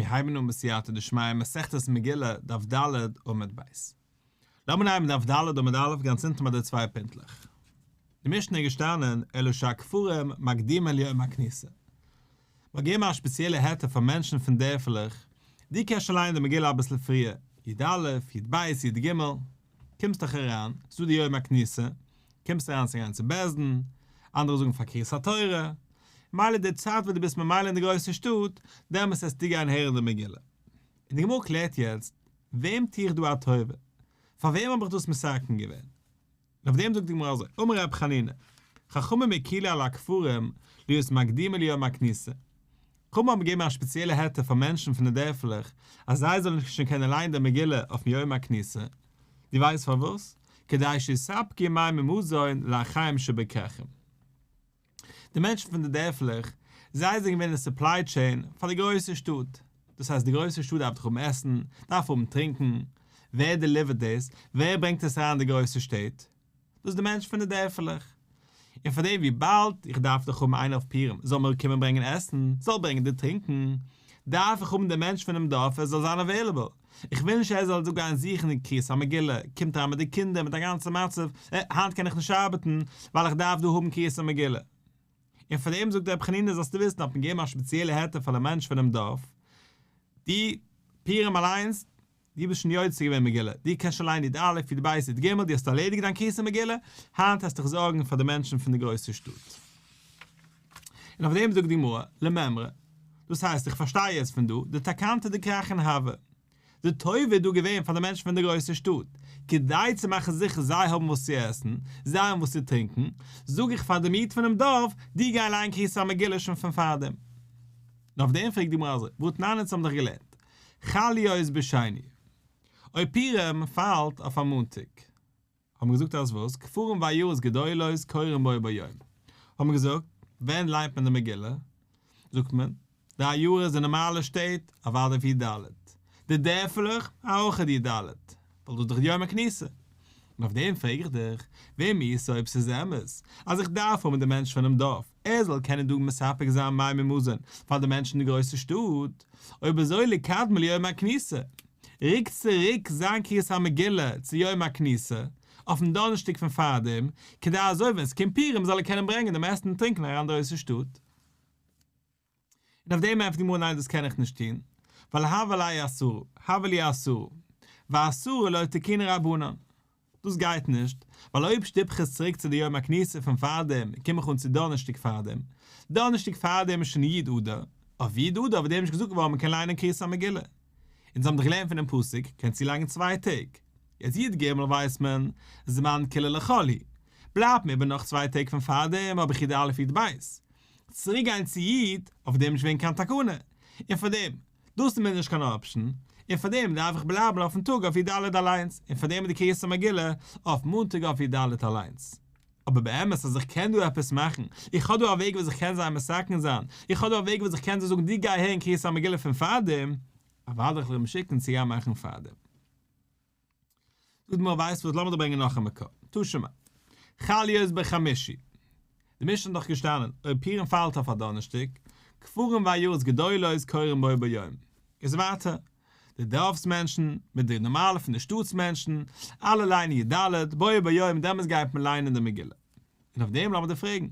מיר הייבן אן בסייעתא דשמיא מסכת מגילה דף ד' עמוד ב'. לאמיר הייבן דף ד' עמוד א' גאנץ אונטן ביי די צוויי פינטלעך. די משנה איז געשטאנען אלא שהכפרים מקדימין ליום הכניסה. מ'האט געגעבן א שפעציעלע היתר פאר מענטשן פון דערפלעך, דו קענסט שוין לייענען די מגילה אביסל פריער, י א, י ב, י ג, קומסט דאך אריין, ס'דא די יום הכניסה, קומסט אריין צו גיין צו בית דין, אנדערע זאגן פאר קריאת התורה, מילא די צייט וואס דו ביסט ממילא אין די גרויסע שטאט, דעמאלס העסטו גיין הערן די מגילה. און די גמרא קלערט יעצט, וועם טו איך דא א טובה? פאר וועם האב איך דאס מתקן געווען? און אויף דעם זאגט די גמרא אזוי, אמר רבי חנינא, חכמים הקילו על הכפרים להיות מקדימין ליום הכניסה. חכמים האבן געגעבן א שפעציעלע היתר פאר מענטשן פון די דערפלעך אז זיי זאלן שוין קענען ליינען די מגילה אויפן יום הכניסה. דו ווייסט פארוואס? כדי שיספקו מים ומזון לאחיהם שבכרכים. די מענטשן פון די דערפלעך, זיי זענען געווען די supply chain פאר די גרויסע שטאט. דאס הייסט די גרויסע שטאט דארף דאך האבן עסן, דארף האבן טרינקן, ווער deliver ט דאס? ווער ברענגט עס אריין אין די גרויסע שטעט? דאס איז די מענטשן פון די דערפלעך. און פאר דעם וויבאלד איך דארף דאך האבן איינער אויף פורים זאל מיר קומען ברענגען עסן, זאל ברענגען די טרינקן, דארף איך האבן דעם מענטש פונעם דארף ער זאל זיין available. איך וויל נישט ער זאל דא גיין זוכן אין קריאת המגילה, קומט אריין מיט די קינדער מיט א גאנצע מצב, אה, היינט קען איך נישט ארבעטן, ווייל איך דארף דא האבן קריאת המגילה. און פאר דעם זאגט רבי חנינא זאלסטו וויסן האט מען געגעבן א שפעציעלע היתר פאר די מענטש פונעם דארף, דו פורים אליינס, דו ביסט שוין יוצא געווען מגילה, דו קענסט שוין ליינען י"א, י"ב, י"ג, דו האסט ערלעדיגט דיין קריאת המגילה, היינט העסטו דיך זארגן פאר די מענטשן פון די גרויסע שטאט. און אויף דעם זאגט די גמרא, למימרא, דאס הייסט איך פארשטיי יעצט פון דא, דתקנתא דכרכין הוה, די טובה איז דא געווען פאר די מענטשן פון די גרויסע שטאט, כדי צו מאכן זיכער זיי האבן וואס צו עסן, זיי האבן וואס צו טרינקען, זאג איך פאר דעם איד פונעם דארף, דו גיי ליין קריאת המגילה שוין פון פארדעם. און אויף דעם פרעגט די גמרא אזוי, והתנן אונז האבן דאך געלערנט, חל להיות בשני, אויב פורים פאלט אויף א מאנטאג, האט מען געזאגט אז וואס? כפרים ועיירות גדולות קורין בו ביום. האט מען געזאגט, ווען ליינט מען די מגילה? זאגט מען, די עיירות די נארמאלע שטעט, אוודאי אויף י ד. די דערפלעך, אויך י ד. ווייל דאס איז דאך יום הכניסה. און אויף דעם פרעג איך דיך, ואם איתא אויב ס'איז אמת אז איך דארף האבן די מענטש פונעם דארף, ער זאל קענען דא מספק זיין מים ומזון פאר די מענטשן אין די גרויסע שטאט, אויב אזוי ליקדמה ליום הכניסה, רוק צוריק זיין קריאת המגילה צו יום הכניסה, אויפן דאנערשטאג פון פארדעם, כדי אזוי ווען ס'קומט פורים זאל ער קענען ברענגען דעם עסן און טרינקען אריין די גרויסע שטאט. און אויף דעם ענטפערט די גמרא ניין דאס קען איך נישט טון, ווייל הוה ליה עשרה, הוה ליה עשרה, ועשרה לא תקינו רבנן. דאס גייט נישט, ווייל אויב שטופ איך עס צוריק צו די יום הכניסה פון פארדעם קום איך אן צו דאנערשטאג פארדעם, דאנערשטאג פארדעם איז שוין י' אדר, אויף י' אדר אויף דעם איז נישט געזאגט געווארן מען קען ליינען קריאת המגילה. אונז האבן דאך געלערנט פונעם פסוק קען צולייגן צוויי טעג, יעצט י ג ווייסט מען זמן כולו לחול הוא, בלייבט מיר איבער נאך צוויי טעג פון פארדעם האב איך י א י ב, צוריק גיין צו י' אויף דעם איז נישט געווען קיין תקנה, און פארדעם דאס איז מיר נישט קיין option, און פארדעם דארף איך בלייבן אויפן טאג אויף י ד אליינס, און פארדעם איז די קריאת המגילה אויף מאנטאג אויף י ד אליינס. אבער באמת אז איך קען דא עפעס מאכן, איך האב דא א וועג וואס איך קען זיי מתקן זיין, איך האב דא א וועג וואס איך קען זיי זאגן דו גיי הערן קריאת המגילה פון פארדעם, אוודאי איך וועל אים שיקן צו גיין מאכן פארדעם. זאגט די גמרא ווייסט וואס לאמיר דיר ברענגען נאך א מקור, תא שמע, חל להיות בחמישי, די משנה איז דאך געשטאנען אויב פורים פאלט אויף א דאנערשטאג, כפרים ועיירות גדולות קורין בו ביום, איז ווייטער, די דארפס מענטשן, מיט די נארמאלע פון די שטאטס מענטשן, אלע ליינען י ד, בו ביום דעמאלטס גייט מען ליינען די מגילה. און אויף דעם לאמיר דיר פרעגן,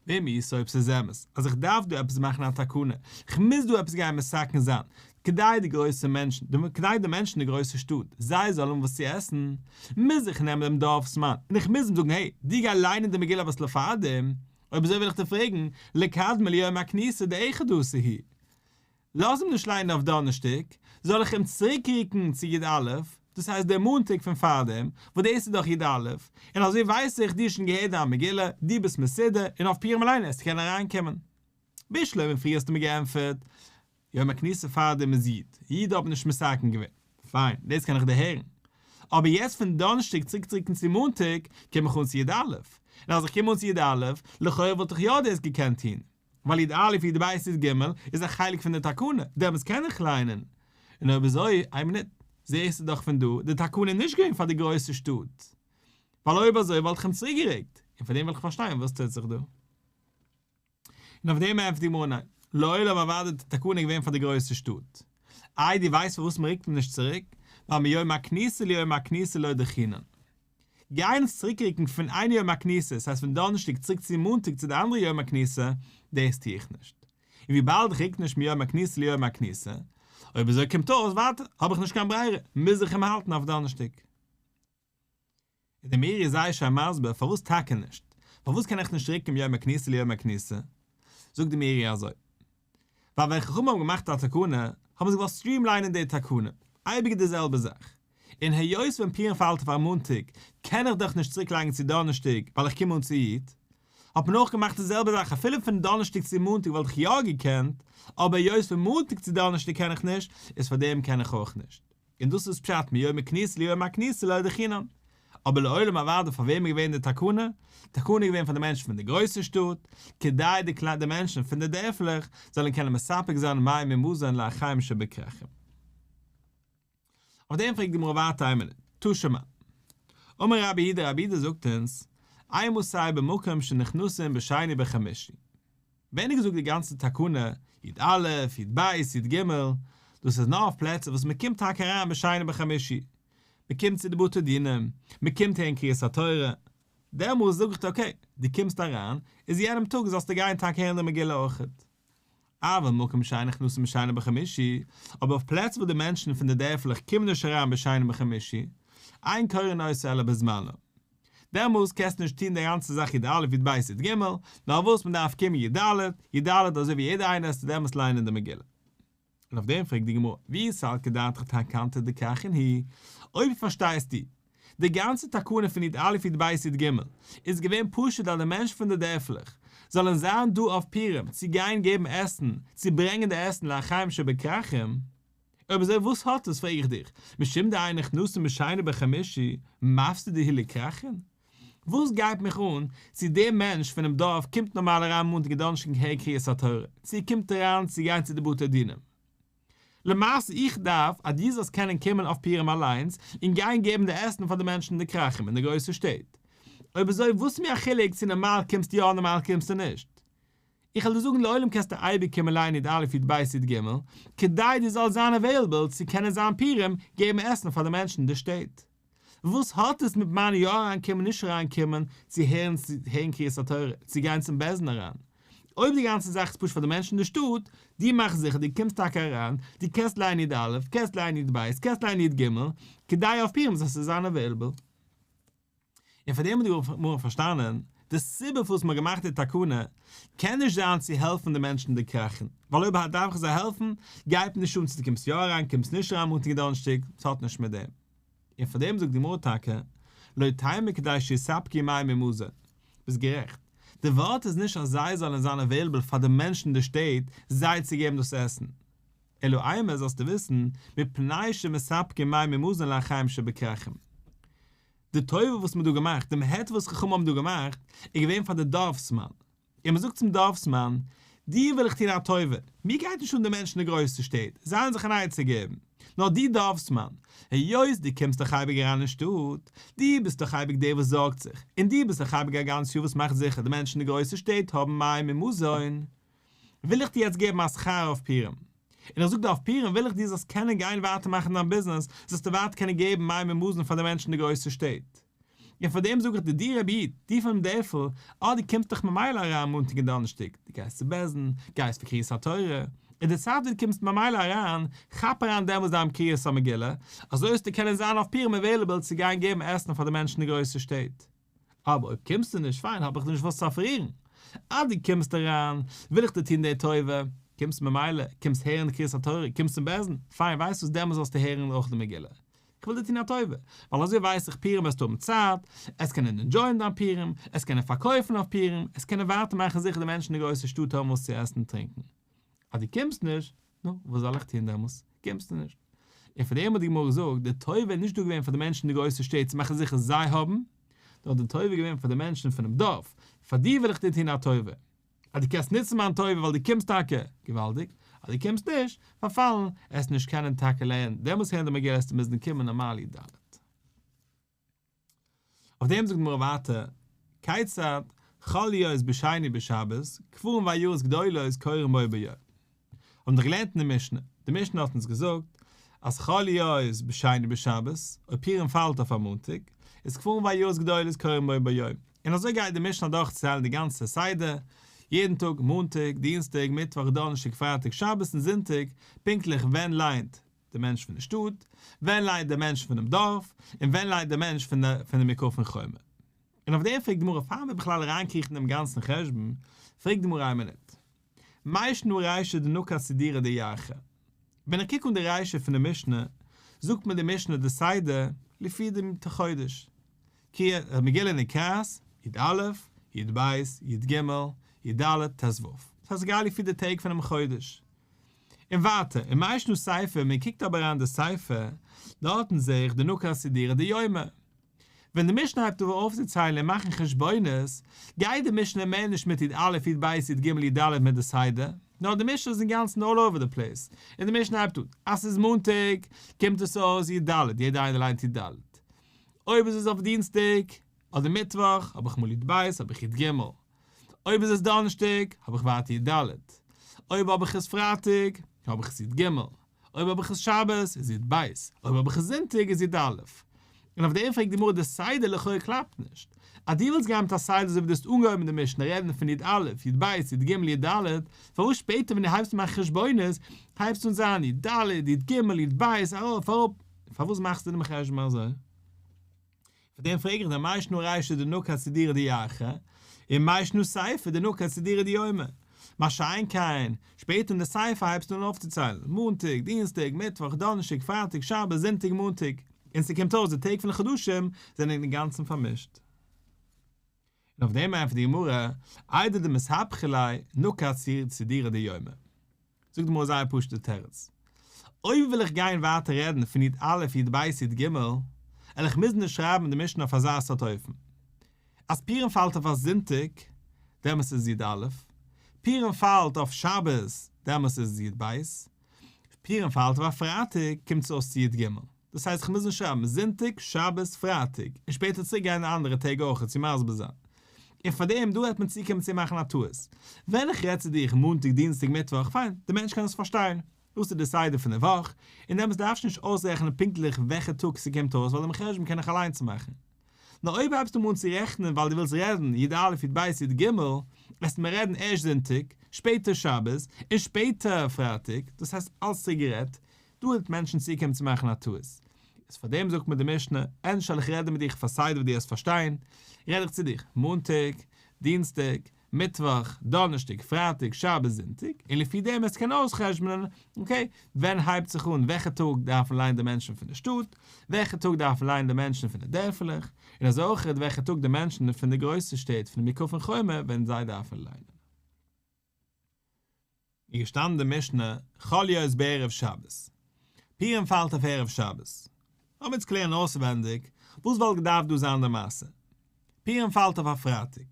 ואם איתא אויב ס'איז אמת אז איך דארף דא עפעס מאכן א תקנה, איך מוז דא עפעס גיין מתקן זיין, כדי די גרויסע מענטשן, כדי די מענטשן אין די גרויסע שטאט, זיי זאלן האבן וואס צו עסן, מוז איך נעמען דעם דארפסמאן, און איך מוז אים זאגן, hey, דו גיי ליינען די מגילה אביסל פארדעם, אויב אזוי וויל איך דיר פרעגן, ליקדמה ליום הכניסה דאחד עשר הוא. לאז אים נישט ליינען אויף דאנערשטאג, זאל איך אים צוריקרוקן צו י א, דאס הייסט דער מאנטאג פון פארדעם, וואס דאס איז דאך י א, און אזוי ווייס איך, דו האסט שוין געהערט דיין מגילה, דו ביסט מסודר, און אויף פורים אליין וועסטו קענען אריינקומען. בשלמא פריער האסטו מיר געענטפערט, יום הכניסה פארדעם איז י', י' האט מען נישט מתקן געווען, פיין, דאס קען איך דערהערן. אבער יעצט פון דאנערשטאג צוריקצורוקן צו מאנטאג, קום איך אן צו י א, און אז איך קום אן צו י א, לכאורה וואלט איך יא דאס געקענט טון, ווייל י א י ב י ג איז א חלק פון די תקנה, דעמאלטס קען איך ליינען. און אויב אזוי, איין מינוט, זעהסטו דאך פון דא, די תקנה איז נישט געווען פאר די גרויסע שטאט. ווייל אויב אזוי וואלט איך אים צוריקגערוקט, און פאר דעם וויל איך פארשטיין וואס טוט זיך דא. און אויף דעם ענטפערט די גמרא ניין, לעולם אוודאי די תקנה איז געווען פאר די גרויסע שטאט. איי דו ווייסט פארוואס מען רוקט אים נישט צוריק? ווייל מיום הכניסה ליום הכניסה לא דחינן. גיין עס צוריקרוקן פון איין יום הכניסה, ס'הייסט פון דאנערשטאג צוריק צו מאנטאג צו די אנדערע יום הכניסה, דאס טו איך נישט. און וויבאלד איך רוק נישט מיום הכניסה ליום הכניסה, אויב אזוי קומט אויס ווייטער האב איך נישט קיין ברירה, מוז איך אים האלטן אויף דאנערשטאג. און דער מאירי איז זייער שיין מסביר פארוואס טאקע נישט, פארוואס קען איך נישט רוקן מיום הכניסה ליום הכניסה, זאגט דער מאירי אזוי, ווייל ווען חכמים האבן געמאכט א תקנה, האבן זיי געוואלט סטריעמליינען די תקנה, אייביג די זעלבע זאך, און היות ווען פורים פאלט אויף א מאנטאג, קען איך דאך נישט צוריק לייגן צו דאנערשטאג ווייל איך קום אן צו יו"ט, האט מען אויך געמאכט די זעלבע זאך אפילו פון דאנערשטאג צו מאנטאג וואלט איך יא געקענט, אבער היות פון מאנטאג צו דאנערשטאג קען איך נישט, איז פארדעם קען איך אויך נישט. און דאס איז פשט מיום הכניסה ליום הכניסה לא דחינן. אבער לעולם אוודאי פאר וועם איז געווען די תקנה? תקנה איז געווען פאר די מענטשן פון די גרויסע שטאט, כדי די די מענטשן פון די דערפלעך זאלן קענען מספק זיין מים ומזון לאחיהם שבכרכים. אויף דעם פרעגט די גמרא ווייטער איין מינוט, תא שמע. אמר רבי יהודה, רבי יהודה זאגט אונז, אימתי במקום שנכנסין בשני בחמישי. ווען איז געזאגט די גאנצע תקנה, י א, י ב, י ג, דאס איז נאר אויף פלעצער וואס מען קומט טאקע אריין בשני בחמישי, מען קומט צו די בתי דינים, מען קומט הערן קריאת התורה, דעמאלס זאג איך דיר okay, דו קומסט אריין, איז יענעם טאג זאלסטו גיין טאקע הערן די מגילה אויכעט. אבל מקום שאין נכנסין בשני בחמישי, אבער אויף פלעצער וואס די מענטשן פון די דערפלעך קומען נישט אריין בשני בחמישי, אין קורין אותה אלא בזמנה. דעמאלס קענסטו נישט טון די גאנצע זאך י א י ב י ג, נאר וואס מען דארף קומען י ד, י ד אזוי ווי יעדער איינער עסטו דעמאלס ליינען די מגילה. און אויף דעם פרעגט די גמרא, ואי סלקא דעתך תקנתא דכרכין היא, אויב פארשטייסטו, די גאנצע תקנה פון י א י ב י ג איז געווען פשוט אז די מענטשן פון די דערפלעך זאלן זיין דא אויף פורים צו גיין געבן עסן, צו ברענגען די עסן לאחיהם שבכרכים, אויב אזוי וואס האט עס, פרעג איך דיך, משום דאין נכנסין בשני בחמישי, מפסדי הוא לכרכין? וואס גייט מיך אן צו דער מענטש פונעם דארף קומט נארמאל אריין מאנטאג און דאנערשטאג הערן קריאת התורה, צו ער קומט אריין צו גיין צו די בתי דינים. למעשה איך דארף אז דו זאלסט קענען קומען אויף פורים אליינס און גיין געבן די עסן פאר די מענטשן אין די כרכים אין די גרויסע שטעט. אויב אזוי וואס איז מיר א חילוק צו נארמאל קומסטו יא נארמאל קומסטו נישט. איך וועל דיר זאגן לעולם קענסטו אייביג קומען ליינען י א י ב י ג כדי דו זאלסט זיין available צו קענען זיין פורים געבן עסן פאר די מענטשן אין די שטעט. וואס האט עס מיט מיין יא אריינקומען נישט אריינקומען צו הערן צו הערן קריאת התורה צו גיין צום בית דין אריין? אויב די גאנצע זאך איז פשוט פאר די מענטשן אין די שטאט, דו מאך זיכער דו קומסט טאקע אריין, דו קענסט לייענען י א, קענסט לייענען י ב, קענסט לייענען י ג, כדי אויף פורים זאלסטו זיין available. און פאר דעם האט די גמרא פארשטאנען, די סיבה פארוואס מ'האט געמאכט די תקנה, קען נישט זיין צו העלפן די מענטשן אין די כרכים, ווייל אויב דארף איך זיי העלפן, גייט מיר נישט אן צו דו קומסט יא אריין, קומסט נישט אריין מאנטאג און דאנערשטאג, ס'האט נישט מיט דעם. און פאר דעם זאגט די גמרא טאקע, לא תימא כדי שיספקו מים ומזון. ביסט גערעכט. די ווארט איז נישט אז זיי זאלן זיין available פאר די מענטשן אין די שטעט זיי צו געבן דאס עסן. אלא אימא זאלסטו וויסן, מפני שמספקים מים ומזון לאחיהם שבכרכים. די טובה וואס מ'האט דא געמאכט, דעם היתר וואס חכמים האבן דא געמאכט, איז געווען פאר די דארפסמאן. און מ'זאגט צום דארפסמאן, דיר וויל איך טון א טובה, מיר גייט נישט אן די מענטשן אין די גרויסע שטעט, זיי וועלן זיך אן עצה געבן, נאר דו דארפסמאן, היות דו קומסט דאך אייביג אריין אין שטאט, דו ביסט דאך אייביג דער וואס זארגט זיך, און דו ביסט דאך אייביג א גאנץ יאר וואס מאכט זיכער די מענטשן אין די גרויסע שטעט האבן מים און מזון, וויל איך דיר יעצט געבן א שכר אויף פורים. און איך זאג דיר אויף פורים וויל איך דו זאלסט קענען גיין ווייטער מאכן דיין ביזנעס, זאלסטו ווייטער קענען געבן מים און מזון פאר די מענטשן אין די גרויסע שטעט. און פאר דעם זאג איך דיר, דו רבי איד, דו פונעם דערפל, אה דו קומסט דאך ממילא אריין מאנטאג און דאנערשטאג, דו גייסט צו בית דין, גייסט פאר קריאת התורה, אין די צייט וואס דו קומסט ממילא אריין, כאפ אריין דעמאלס דיין קריאת המגילה, אזוי וועסטו קענען זיין אויף פורים available צו גיין געבן עסן פאר די מענטשן אין די גרויסע שטעט. אבער אויב קומסטו נישט, פיין, האב איך נישט וואס צו אפערירן. אז דו קומסט אריין, וויל איך דיר טון די טובה, קומסט ממילא, קומסט הערן קריאת התורה, קומסט צום בית דין, פיין, ווייסט וואס, דעמאלס זאלסטו הערן אויך די מגילה. איך וויל דיר טון א טובה, ווייל אזוי ווייס איך פורים וועסטו האבן צייט, עס קענען enjoy ען דיין פורים, עס קענען פארקויפן אויף פורים, עס קענען ווייטער מאכן זיכער די מענטשן אין די גרויסע שטאט האבן וואס צו עסן און טרינקען. אז דו קומסט נישט, נו, וואס זאל איך טון דעמאלס? קומסטו נישט. און פאר דעם האט די גמרא געזאגט, די טובה איז נישט דא געווען פאר די מענטשן אין די גרויסע שטעט צו מאכן זיכער זיי האבן, נאר די טובה איז געווען פאר די מענטשן פונעם דארף, פאר דיר וויל איך דיר טון א טובה, אז דו קענסט נוצן מיין טובה ווייל דו קומסט טאקע, געוואלדיג, אז דו קומסט נישט, פארפאלן, עסט נישט קענען טאקע לערנען, דעמאלס הערן די מגילה עסטו מוזן קומען נארמאל י ד. אויף דעם זאגט די גמרא ווייטער, כיצד, חל להיות בשני בשבת, כפרים ועיירות גדולות קורין בו ביום. האבן דאך געלערנט אין די משנה, די די משנה האט אונז געזאגט אז חל להיות בשני בשבת, אויב פורים פאלט אויף א מאנטאג, איז כפרים ועיירות גדולות קורין בו ביום. און אזוי גייט די משנה אדורך ציילן די גאנצע סדר, יעדן טאג, מאנטאג, דינסטאג, מיטוואך, דאנערשטאג, פרייטאג, שבת און זונטאג, פונקטליך ווען ליינט די מענטש פון די שטאט, ווען ליינט דער מענטש פונעם דארף, און ווען ליינט דער מענטש פון די מוקפין חומה. און אויף דעם פרעגט די גמרא, פאר מיר בכלל אריינקריכן אין דעם גאנצן חשבון, פרעגט די גמרא איין מינוט, מאי שנא רישא דנקט סידורא דירחא? ווען איך קוק אן די רישא פון די משנה, זאגט מיר די משנה די סדר לפי דעם חודש, קריאת מגילה נקראת, י א, י ב, י ג, י ד, ט ו. דאס הייסט גייט לפי די טעג פונעם חודש. און ווייטער, ומאי שנא סיפא, מען קוקט אבער אריין די סיפא, דארטן זעה איך דנקט סידורא דיומא. ווען די משנה הייבט אן אויפצוציילן און מאכן חשבונות, גייט די משנה מער נישט מיט י א, י ב, י ג, י ד מיט די סדר, נאר די משנה איז אינגאנצן all over the place, און די משנה הייבט אן, אז ס'איז מאנטאג, קומט עס אויס י ד, יעדער איינער ליינט י ד. אויב איז עס אויף דינסטאג, אדער מיטוואך, האב איך אמאל י ב, האב איך י ג. אויב איז עס דאנערשטאג, האב איך ווייטער י ד. אויב האב איך עס פרייטאג, האב איך עס י ג. אויב האב איך עס שבת, איז י ב. אויב האב איך עס זונטאג, איז י א. און אויף דעם פרעגט די גמרא, די סדר לכאורה קלאפט נישט. אז דו ווילסט גיין מיט א סדר אזוי ווי דו האסט אנגעהויבן די משנה רעדן פון י א, י ב, י ג, י ד, פארוואס שפעטער ווען דו הייבסט אן מאכן חשבונות, הייבסטו אן זיין י ד, י ג, י ב, ארויף אראפ, פארוואס מאכסטו דעם חשבון אזוי? פאר דעם פרעג איך דיר מאי שנא רישא דנקט סידורא דירחא, און מאי שנא סיפא דנקט סידורא דיומא. מה שאין כן, שפעטער אין די סיפא הייבסטו אן אויפצוציילן, מאנטאג, דינסטאג, מיטוואך, דאנערשטאג, פרייטאג, שבת, זונטאג, מאנטאג, און ס'קומט אויס די טעג פון די חדשים זענען אינגאנצן פארמישט. און אויף דעם ענטפערט די גמרא, איידי דמתהפכא ליה נקט סידורא דיומא. זאגט די גמרא זייער פשוט'ע תירוץ. אויב וויל איך גיין ווייטער רעדן פון י א, י ב, י ג, וועל איך מוזן נישט שרייבן די משנה אויף אזא סארט אופן. אז פורים פאלט אויף א זונטאג, דעמאלס איז י א, פורים פאלט אויף שבת, דעמאלס איז י ב, פורים פאלט אויף א פרייטאג, קומט עס אויס צו י ג. דאס הייסט איך מוז נישט שרייבן זונטאג, שבת, פרייטאג, און שפעטער צוריק גיין אין אנדערע טעג אויך צו מסביר זיין. און פארדעם דא העט מען צוקומען צו מאכן א טעות. ווען איך רעד צו דיך מאנטאג דינסטאג מיטוואך, פיין, די מענטש קען עס פארשטיין, דאס איז די סדר פון די וואך, און דעמאלטס דארפסטו נישט אויסרעכענען פונקטליך וועלכע טאג ס'קומט אויס ווייל דעם חשבון קען איך אליינס מאכן. נאר אויב הייבסטו אן צו רעכענען ווייל דו ווילסט רעדן י א י ב י ג, וועסטו מיר רעדן ערשט זונטאג, שפעטער שבת, און שפעטער פרייטאג, דאס הייסט אלס צוריק גערעדט, דא וועט מענטשן צוקומען צו מאכן א טעות. איז פאר דעם זאגט מיר די משנה, ענדערש זאל איך רעדן מיט דיך פאר סדר ווי דו וועסט פארשטיין, רעד איך צו דיך מאנטאג, דינסטאג, מיטוואך, דאנערשטאג, פרייטאג, שבת, זונטאג, און לפי דעם וועסטו קענען אויסחשבונען, okay, ווען הייבט זיך אן, וועלכע טאג דארפן ליינען די מענטשן פון די שטאט, וועלכע טאג דארפן ליינען די מענטשן פון די דערפלעך, און אזוי אויך וועלכע טאג די מענטשן פון די גרויסע שטעט פון די מוקפין חומה ווען זיי דארפן ליינען. איז געשטאנען די משנה, חל להיות בערב שבת. פורים פאלט אויף ערב שבת. לאמיר יעצט קלערן אויסווענדיג, וואס וואלט געדארפט דא זיין די מעשה? פורים פאלט אויף א פרייטאג.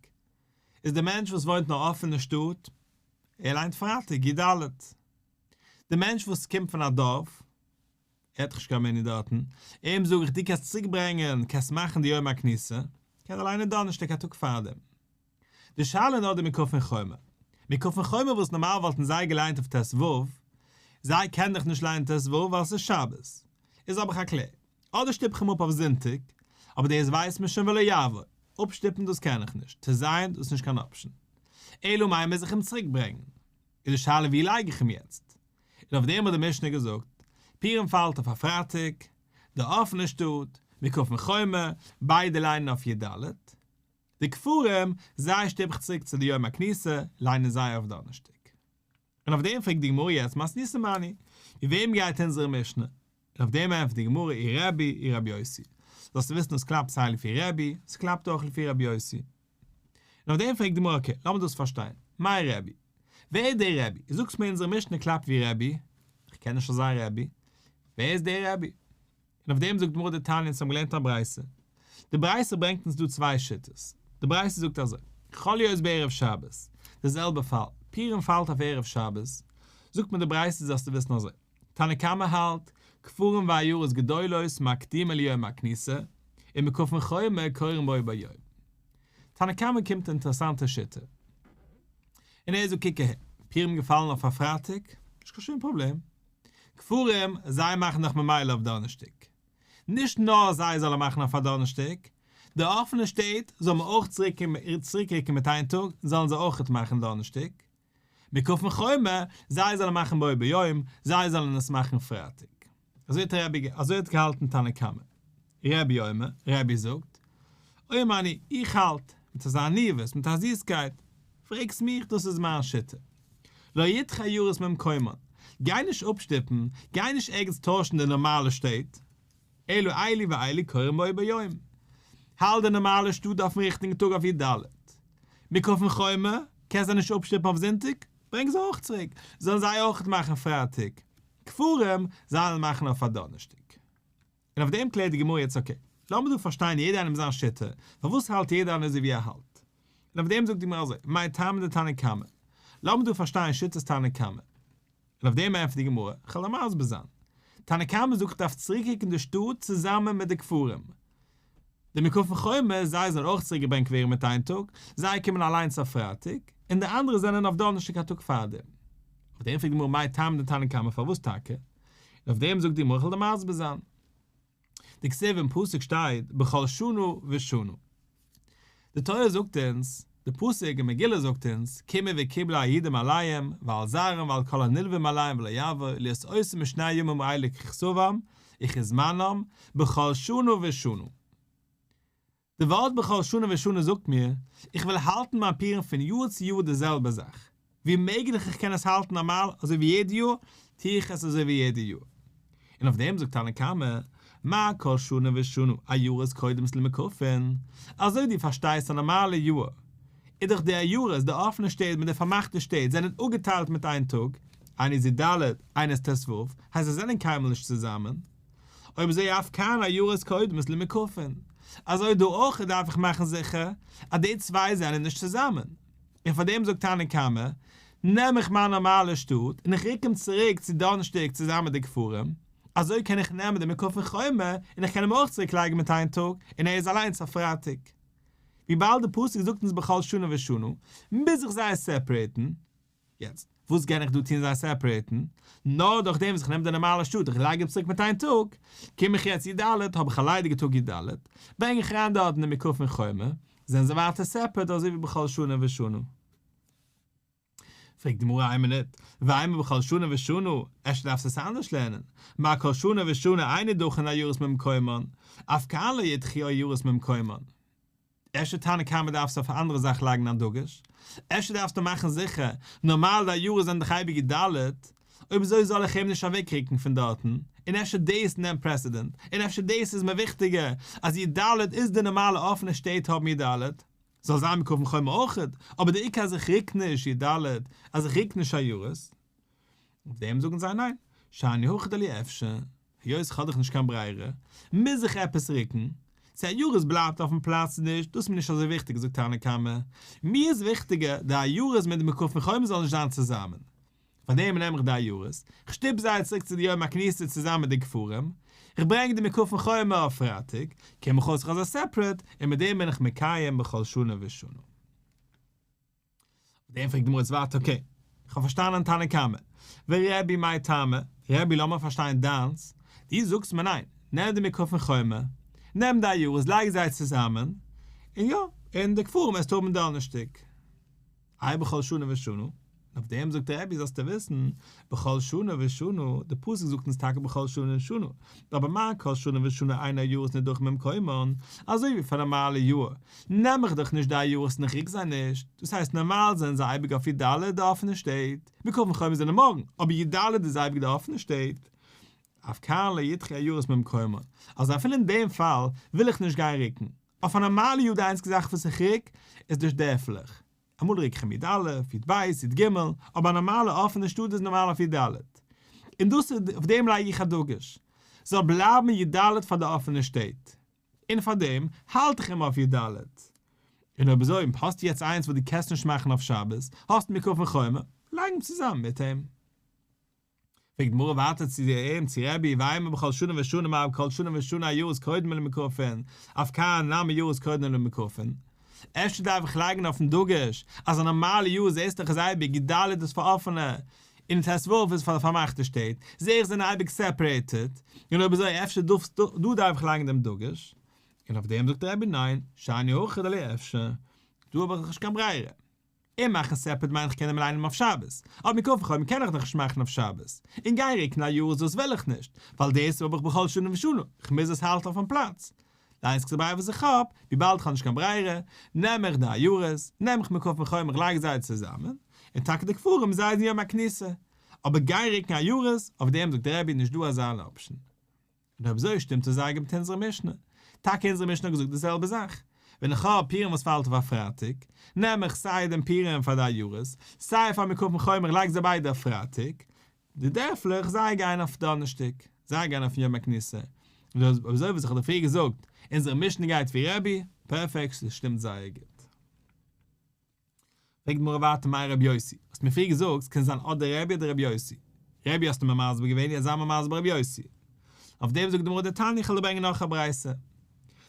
איז דער מענטש וואס וואוינט נאר אויף אין די שטאט, ער ליינט פרייטאג י ד. דער מענטש וואס קומט פון א דארף, ער האט דאך נישט קיין מנין דארטן, אים זאג איך דו קענסט צוריק ברענגען, קענסט מאכן די יום הכניסה, קען ער ליינען דאנערשטאג א טאג פארדעם. די שאלה איז נאר די מוקפין חומה. מוקפין חומה וואס נארמאל וואלטן זיי געליינט אויף ט ו, זיי קענען דאך נישט ליינען ט ו ווייל ס'איז שבת. איז האב איך א קלער. אדער שטופ איך אים אפ אויף זונטאג, אבער דאס ווייסט מען שוין ולא יעבור. אפשטופן דאס קען איך נישט, ט ז דאס איז נישט קיין option. אלא מאי מוז איך אים צוריק ברענגן. איז די שאלה ווי לייג איך אים יעצט? און אויף דעם האט די משנה געזאגט, פורים פאלט אויף א פרייטאג, די אפענע שטאט, מוקפין חומה, ביידע ליינען אויף י ד. די כפרים, זיי שטופ איך צוריק צו די יום הכניסה, ליינען זיי אויף דאנערשטאג. און אויף דעם פרעגט די גמרא יעצט מתניתין מני, ווי וועם גייט אונזערע משנה? און אויף דעם ענטפערט די גמרא אי רבי אי רבי יוסי. זאלסטו וויסן עס קלאפט סיי לפי רבי, עס קלאפט אויך לפי רבי יוסי. און אויף דעם פרעגט די גמרא okay, לאמיר דאס פארשטיין, מאי רבי? ווער איז דער רבי? זאגסט מיר אונזערע משנה קלאפט ווי רבי? איך קען נישט אזא רבי. ווער איז דער רבי? און אויף דעם זאגט גמרא דתניא אונז האבן געלערנט א ברייתא. די ברייתא ברענגט אונז דא צוויי שיטות. די ברייתא זאגט אזוי, חל להיות בערב שבת, די זעלבע פאל, פורים פאלט אויף ערב שבת, זאגט מיר די ברייתא זאלסטו וויסן אזוי, תנא קמא האלט, כפרים ועיירות גדולות מקדימין ליום הכניסה, ומוקפין חומה קורין בו ביום. תנא קמא קומט אינטערעסאנטע שיטה. און ער זאגט קוק אהער, פורים געפאלן אויף א פרייטאג, נישט קיין שום פראבלעם. כפרים, זיי מאכן דאך ממילא אויף דאנערשטאג. נישט נאר זיי זאלן מאכן אויף א דאנערשטאג, די אפענע שטעט זאל מען אויך צוריקרוקן מיט איין טאג, זאלן זיי אויכעט מאכן דאנערשטאג. מוקפין חומה, זיי זאלן מאכן בו ביום, זיי זאלן עס מאכן פרייטאג. אזוי האט רבי, אזוי האט געהאלטן תנא קמא. רבי אומר, רבי זאגט, אומר אני, איך האלט, מיט אזא עניוות, מיט א זיסקייט, פרעגסט מיך, דאס איז מיין שיטה. לא ידחה עיירות ממקומן, גיי נישט אפשטופן, גיי נישט ערגעץ טוישן די נארמאלע שטעט, אלא אלו ואלו קורין בו ביום. האלט די נארמאלע שטאט אויפן ריכטיגן טאג אויף י"ד. מוקפין חומה, קענסט זיי נישט אפשטופן אויף זונטאג, ברענג זיי אויך צוריק, זאלן זיי אויך מאכן פרייטאג. כפרים, זאלן מאכן אויף א דאנערשטאג. און אויף דעם קלערט די גמרא יעצט okay, לאמיר דא פארשטיין יעדער איינעם זיין שיטה, פארוואס האלט יעדער איינער אזוי ווי ער האלט? און אויף דעם זאגט די גמרא אזוי, מאי טעמא דתנא קמא, לאמיר דא פארשטיין שיטת תנא קמא. און אויף דעם ענטפערט די גמרא, כ'וועל דיר מסביר זיין. תנא קמא זאגט כ'דארף צוריקרוקן די שטאט צוזאמען מיט די כפרים. די מוקפין חומה, זיי זאלן אויך צוריקגעברענגט ווערן מיט איין טאג, זיי קומען אליינס אויף פרייטאג, און די אנדערע זענען אויף דאנערשטאג א טאג פארדעם. אויף דעם פרעגט די גמרא מאי טעמא דתנא קמא פארוואס טאקע? און אויף דעם זאגט די גמרא כ'וועל דיר מסביר זיין. דכתיב אין פסוק שטייט בכל שנה ושנה. די תורה זאגט אונז, די פסוק אין מגילה זאגט אונז, קיימו וקיבלו היהודים עליהם, ועל זרעם ועל כל הנלווים אליהם ולא יעבור, להיות עושים בשני הימים האלה ככתבם, וכזמנם, בכל שנה ושנה. די ווארט בכל שנה ושנה זאגט מיר, איך וויל האלטן מיין פורים פון יאר צו יאר די זעלבע זאך. ווי מעגליך איך קען עס האלטן נארמאל אזוי ווי יעדע יאר, טו איך עס אזוי ווי יעדע יאר. און אויף דעם זאגט תנא קמא, מה כל שנה ושנה עיירות קודמות למוקפין, אזוי דו פארשטייסט א נארמאלע יאר, איז דאך די עיירות, די אפענע שטעט מיט די פארמאכטע שטעט זענען אפגעטיילט מיט איין טאג, איינער איז י"ד, איינער איז ט"ו, הייסט זיי זענען קיינמאל נישט צוזאמען. אויב אזוי אף כאן עיירות קודמות למוקפין, אזוי דא אויך דארף איך מאכן זיכער אז די צוויי זענען נישט צוזאמען. און פאר דעם זאגט תנא קמא, נעם איך מיין נארמאלע שטאט און איך רוק אים צוריק צו דאנערשטאג צוזאמען מיט די כפרים, אזוי קען איך נעמען די מוקפין חומה און איך קען אים אויך צוריק לייגן מיט איין טאג און ער איז אליינס אויף פרייטאג. וויבאלד די פסוק זאגט אונז בכל שנה ושנה, מוז איך זיי separate ן. יעצט, וואס קען איך דא טון זיי separate ן? נאר דורך דעם וואס איך נעם די נארמאלע שטאט, איך לייג אים צוריק מיט איין טאג, קום איך יעצט י"ד, האב איך א ליידיגע טאג י"ד, ברענג איך אריין דארטן די מוקפין חומה, זענען זיי ווייטער separate אזוי ווי בכל שנה ושנה. פרעגט די גמרא איין מינוט, ואימא בכל שנה ושנה, אפשר דארפסטו עס אנדערש לערנען, מה כל שנה ושנה אין נידחין עיירות ממקומן, אף כאן לא ידחו עיירות ממקומן. אפשר תנא קמא דארפסטו אויף א אנדערע זאך לייגן א דגוש, אפשר דארפסטו מאכן זיכער, נארמאל די עיירות זענען דאך אייביג י"ד, אויב אזוי זאל איך אים נישט אוועקרוקן פון דארטן, און אפשר דאס נעמט precedent, און אפשר דאס איז מיר וויכטיגער, אז י"ד איז די נארמאלע אפענע שטעט האבן י"ד, זאל זיין מוקפין חומה אויכעט, אבער די עיקר אז איך רוק נישט י"ד, אז איך רוק נישט עיירות. אויף דעם זאגן זיי ניין, שאני הכא דלא אפשר, היות איך האב דאך נישט קיין ברירה, מוז איך עפעס רוקן, צו עיירות בלייבט אויפן פלאץ צו נישט, דאס איז מיר נישט אזוי וויכטיג זאגט תנא קמא, מיר איז וויכטיגער די עיירות מיט די מוקפין חומה זאלן נישט זיין צוזאמען, פארדעם נעם איך די עיירות, כ'שטופ זיי צוריק צו די יום הכניסה צוזאמען מיט די כפרים, איך ברענג די מוקפין חומה אויף פרייטאג, קום איך אויס איך האב זיי separate, און מיט דעם בין איך מקיים בכל שנה ושנה. אויף דעם פרעגט די גמרא יעצט ווייטער, okay, איך האב פארשטאנען תנא קמא, ורבי מאי טעמא, רבי לאמיר פארשטיין דיינס, דו זאגסט מיר ניין, נעם די מוקפין חומה, נעם די עיירות, לייג זיי צוזאמען, און יא, און די כפרים וועסטו האבן דאנערשטאג. איי בכל שנה ושנה? און אויף דעם זאגט רבי זאלסטו וויסן, בכל שנה ושנה, די פסוק זאגט אונז טאקע בכל שנה ושנה, אבער מה כל שנה ושנה אין עיירות נידחין ממקומן, אזוי ווי פאר נארמאלע יאר, נעם איך דאך נישט די עיירות און איך רוק זיי נישט, דאס הייסט נארמאל זענען זיי אייביג אויף י"ד די אפענע שטעט, מוקפין חומה זענען מארגן, אבער י"ד איז אייביג די אפענע שטעט. אף כאן לא ידחו עיירות ממקומן, אז אפילו אין דעם פאל וויל איך נישט גיין רוקן, אויף א נארמאלע יאר די איינציגע זאך וואס איך רוק איז די דערפלעך, אמאל רוק איך אים י"א, י"ב, י"ג, אבער א נארמאלע אפענע שטאט איז נארמאל אויף י"ד. און דאס איז, אויף דעם לייג איך א דגוש. זאל בלייבן י"ד פאר די אפענע שטעט. און פאר דעם האלט איך אים אויף י"ד. און אויב אזוי, האסטו יעצט איינס וואס דו קענסט נישט מאכן אויף שבת, האסט מוקפין חומה, לייג אים צוזאמען מיט אים. פרעגט די גמרא ווייטער צו אים צו רבי ואימא בכל שנה ושנה מה בכל שנה ושנה עיירות קודמין למוקפין, אף כאן נמי עיירות קודמין למוקפין. אפשר דארף איך לייגן אויפן דגוש אז א נארמאלע יאר זעסט דאך איז אייביג י"ד איז פאר אפענע. און ט"ו איז פאר די פארמאכטע שטעט, זעה איך זענען אייביג separated, און אויב אזוי אפשר דא דארף איך לייגן דעם דגוש, און אויף דעם זאגט רבי ניין, שאני הכא דלא אפשר, דא האב איך נישט קיין ברירה. און מאכן separate מיינט איך קען אים ליינען אויף שבת, אבער מוקפין חומר קען איך דאך נישט מאכן אויף שבת, און גיין ריקן עיירות דאס וויל איך נישט, ווייל דאס האב איך בכל שנה ושנה, איך מוז עס האלטן אויפן פלאץ. די איינציגסטע ברירה וואס איך האב, וויבאלד איך האב נישט קיין ברירה, נעם איך די עיירות, נעם איך מוקפין חומר איך לייג זיי צוזאמען, און טאקע די כפרים זיי זענען יום הכניסה. אבער גיין ריקן עיירות, אויף דעם זאגט רבי נישט דא אזא option. און אויב אזוי שטימט עס זייער גוט מיט אונזערע משנה. טאקע אונזערע משנה האט געזאגט די זעלבע זאך. ווען איך האב פורים וואס פאלט אויף א פרייטאג, נעם איך סיי דעם פורים פאר די עיירות, סיי פאר מוקפין חומר איך לייג זיי ביידע אויף פרייטאג. די דערפלעך זיי גייען אויף דאנערשטאג, זיי גייען אויפן יום הכניסה. און אויב אזוי וואס איך האב דיר פריער געזאגט, אונזערע משנה גייט ווי רבי, פערפעקט, ס'שטימט זייער גוט. פרעגט די גמרא ווייטער מאי רבי יוסי, האסט מיר פריער געזאגט ס'קען זיין אדער רבי אדער רבי יוסי, רבי האסטו מיר מסביר געווען יעצט זיי מיר מסביר רבי יוסי. אויף דעם זאגט די גמרא דתניא איך וועל דיר ברענגען נאך א ברייתא.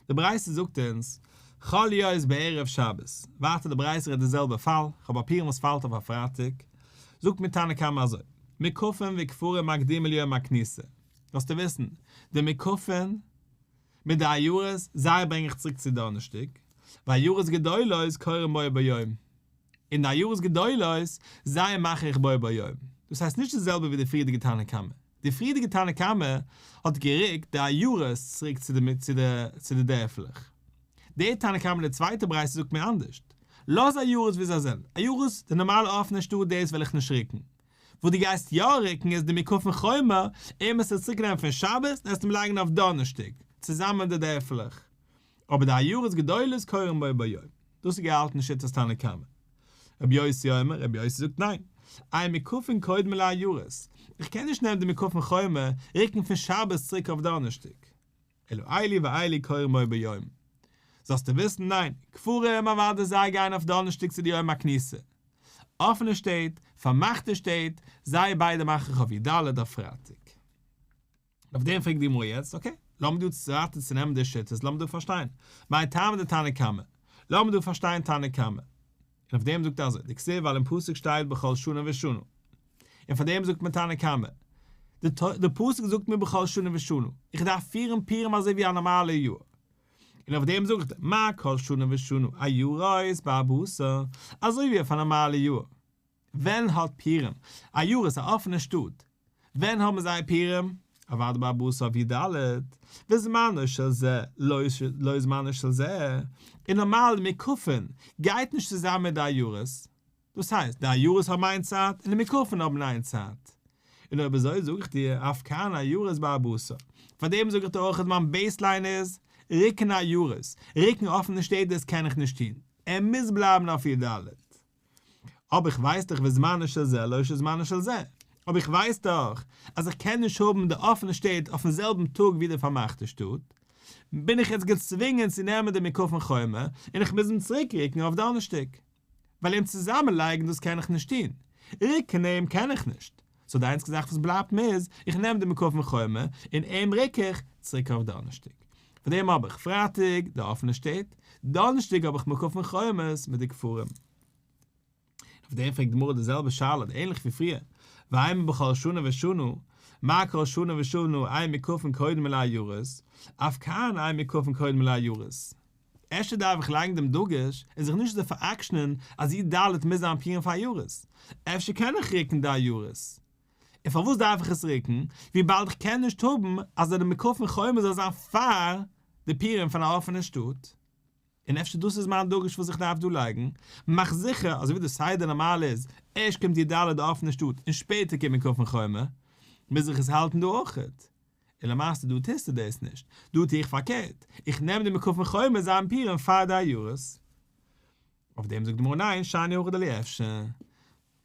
די ברייתא זאגט אונז, חל להיות בערב שבת, ווייטער די ברייתא רעדט די זעלבע פאל, כ'האב א פורים וואס פאלט אויף א פרייטאג, זאגט מיר תנא קמא אזוי, מוקפין וכפרים מקדימין ליום הכניסה, זאלסטו וויסן, די מוקפין, מיט די עיירות, זיי ברענג איך צוריק צו דאנערשטאג, ועיירות גדולות קורין בו ביום, און די עיירות גדולות, זיי מאך איך בו ביום. דאס הייסט נישט די זעלבע ווי די פריערדיגע תנא קמא. די פריערדיגע תנא קמא האט גערוקט די עיירות צוריק צו די צו די דערפלעך. די תנא קמא די צווייטע ברייתא זאגט מיר אנדערשט. לאז עיירות ווי זיי זענען. עיירות, די נארמאלע אפענע שטאט דאס וועל איך נישט רוקן. וואס דו גייסט יא רוקן איז די מוקפין חומר, אים עס צוריק נעמען פון שבת און עס אים לייגן אויף דאנערשטאג, צוזאמען מיט די דערפלעך. אבער די עיירות גדולות קורין בו ביום. דאס איז געהאלטן שיטת תנא קמא. רבי יוסי אומר, רבי יוסי זאגט ניין. אין מוקפין קודמין לעיירות. איך קען נישט נעמען די מוקפין חומר, רוקן פון שבת צוריק אויף דאנערשטאג. אלא אלו ואלו קורין בו ביום. זאלסטו וויסן ניין, כפרים אוודאי זיי גייען אויף דאנערשטאג צו די יום הכניסה. אפענע שטעט, פארמאכטע שטעט, זיי ביידע מאך איך אויף י"ד אויף פרייטאג. אויף דעם פרעגט די גמרא יעצט, okay, לאמיר דא ווייטער צונעמען די שיטות, לאמיר דא פארשטיין, מאי טעמא דתנא קמא, לאמיר דא פארשטיין תנא קמא. און אויף דעם זאגט ער אזוי, דכתיב ווייל אין פסוק שטייט בכל שנה ושנה. און פאר דעם זאגט מען תנא קמא. די פסוק זאגט מיר בכל שנה ושנה, איך דארף פירן פורים אזוי ווי א נארמאלע יאר. און אויף דעם זאגט ער, מה כל שנה ושנה עיירות בארבעה עשר, אזוי ווי אויף א נארמאלע יאר. ווען האט פורים? עיירות א אפענע שטאט. ווען האבן זיי פורים? אוודאי בארבעה עשר אויף י"ד, וזמנו של זה לא זמנו של זה, און נארמאל מוקפין גייט נישט צוזאמען מיט די עיירות, דאס הייסט, די עיירות האבן איין צייט און די מוקפין האבן איין צייט. און אויב אזוי זאג איך דיר, אף כאן עיירות בארבעה עשר. פאר דעם זאג איך דיר אויך אז מיין baseline איז, רוקן עיירות, רוקן אפענע שטעט דאס קען איך נישט טון. ער מוז בלייבן אויף י"ד. אבער איך ווייס דאך וזמנו של זה לא שזמנו של זה. אבער איך ווייס דאך אז איך קען נישט האבן די אפענע שטעט אויפן זעלבן טאג ווי די פארמאכטע שטאט. בין איך יעצט געצווינגען צו נעמען די מוקפין חומר און איך מוז אים צוריקרוקן אויף דאנערשטאג. ווייל אים צוזאמען לייגן דאס קען איך נישט טון, רוקן אים קען איך נישט, so די איינציגע זאך וואס בלייבט מיר איז, איך נעם די מוקפין חומר און אים רוק איך צוריק אויף דאנערשטאג. פאר דעם האב איך פרייטאג די אפענע שטעט, דאנערשטאג האב איך מוקפין חומות מיט די כפרים. אויף דעם פרעגט די גמרא די זעלבע שאלה, ענליך ווי פריער, ואימא בכל שנה ושנה, מה כל שנה ושנה אין מוקפין קודמין לעיירות, אף כאן אין מוקפין קודמין לעיירות. אפשר דארף איך לייגן דעם דגוש און זיך נישט אזוי פאר'עקשנ'ען אז י"ד מוז זיין פורים פאר עיירות. אפשר קען איך רוקן די עיירות. און פארוואס דארף איך עס רוקן? וויבאלד איך קען נישט האבן אז די מוקפין חומר זאל זיין פאר די פורים פון א אפענע שטאט. און אפשר דאס איז מיין דגוש וואס איך דארף דא לייגן. מאך זיכער אזוי ווי די סדר נארמאל איז, ערשט קומט י"ד די אפענע שטאט און שפעטער קומט מוקפין חומר, מוז איך עס האלטן דא אויכעט. און למעשה דא טוסטו דאס נישט, דא טו איך פארקערט, איך נעם די מוקפין חומר זיין פורים פאר די עיירות. אויף דעם זאגט די גמרא ניין שאני הכא דלא אפשר,